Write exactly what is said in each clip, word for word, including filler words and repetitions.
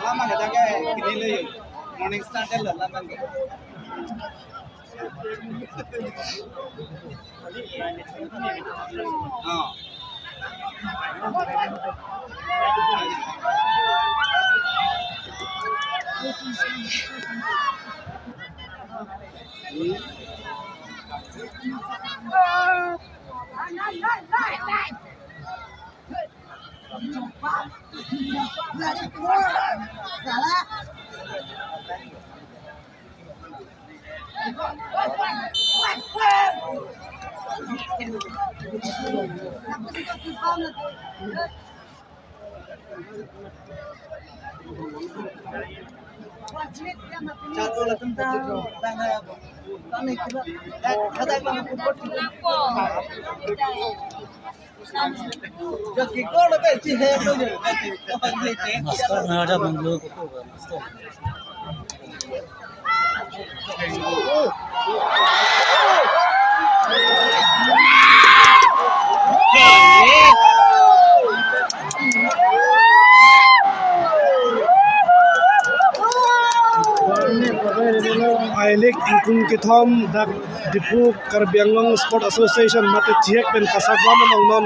Lama kita ke kini le, Morning Star ke lama ke. Oh. Master na ada banglo ko, master. I-League ingkung kethom dak Diphu Karbi Anglong Sport Association mate chihek pen Kasaground along non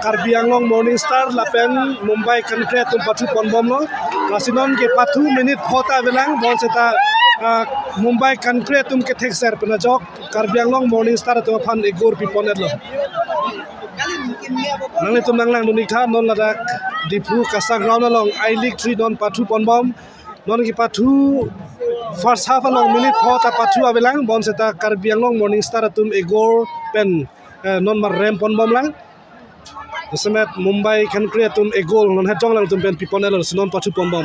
Karbi Anglong Morning Star lapen Mumbai Concrete atum pathu ponbomlo. Lasi non kepathu minute pho ta avelang, bonseta, ah, Mumbai Concrete atum kethekser pen ajok Karbi Anglong Morning Star atum aphan egol pipon-etlo. Nanglitum nanglangdun-ik tha, non ladak Diphu Kasaground along I-League three non pathu ponbom. Non kepathu first half along minute pho ta pathu avelang, bonseta Karbi Anglong Morning Star atum egol pen, eh, non marrem ponbomlang. Semet Mumbai Concrete atum egol non hetjong lang atum pen pipon-etlo, si non pathu ponbom.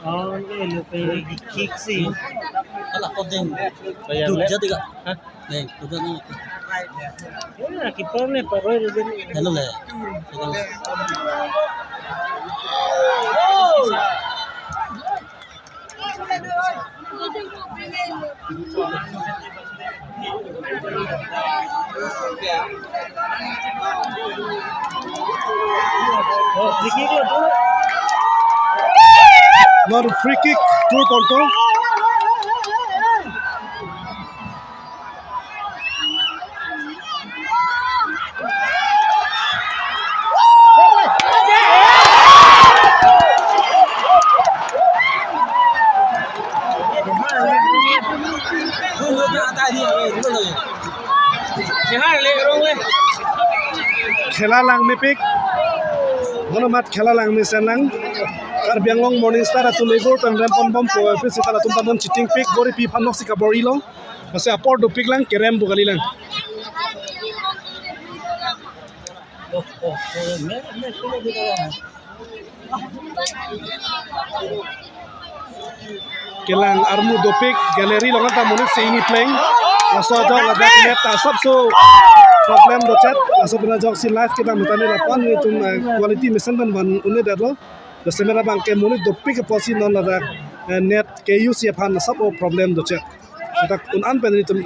Oh, ini lo, ini kick sih. Ala kodeng. Bayang le. Duk jadi ka? Hah? Deng, duk jadi. Ya, keeper ne paroi dulu. Hello le. Hello. Non free kick, tur ponpo. Khela langmepik. Monomat khela langmesen lang. Karbi Anglong Morning Star atum egol pen rem ponbompo, pi seta latum ta non cheating pik, gori pi aphan nok si kabor-ilo. Masi apor dopik lang, kerem pu kali lang. Kelang armu dopik, gallery along ta monit si ingni pleng. Laso ajok ladak net ta asapso problem dochet. Laso pen ajok si live kedam tame lapu-an nelitum, eh, quality mesen pen van un-edetlo. Laso mera abang ke monit dopik apotsi non ladak, eh, net ke-use aphan asap o problem dochet. Ladak un-an pen nelitum.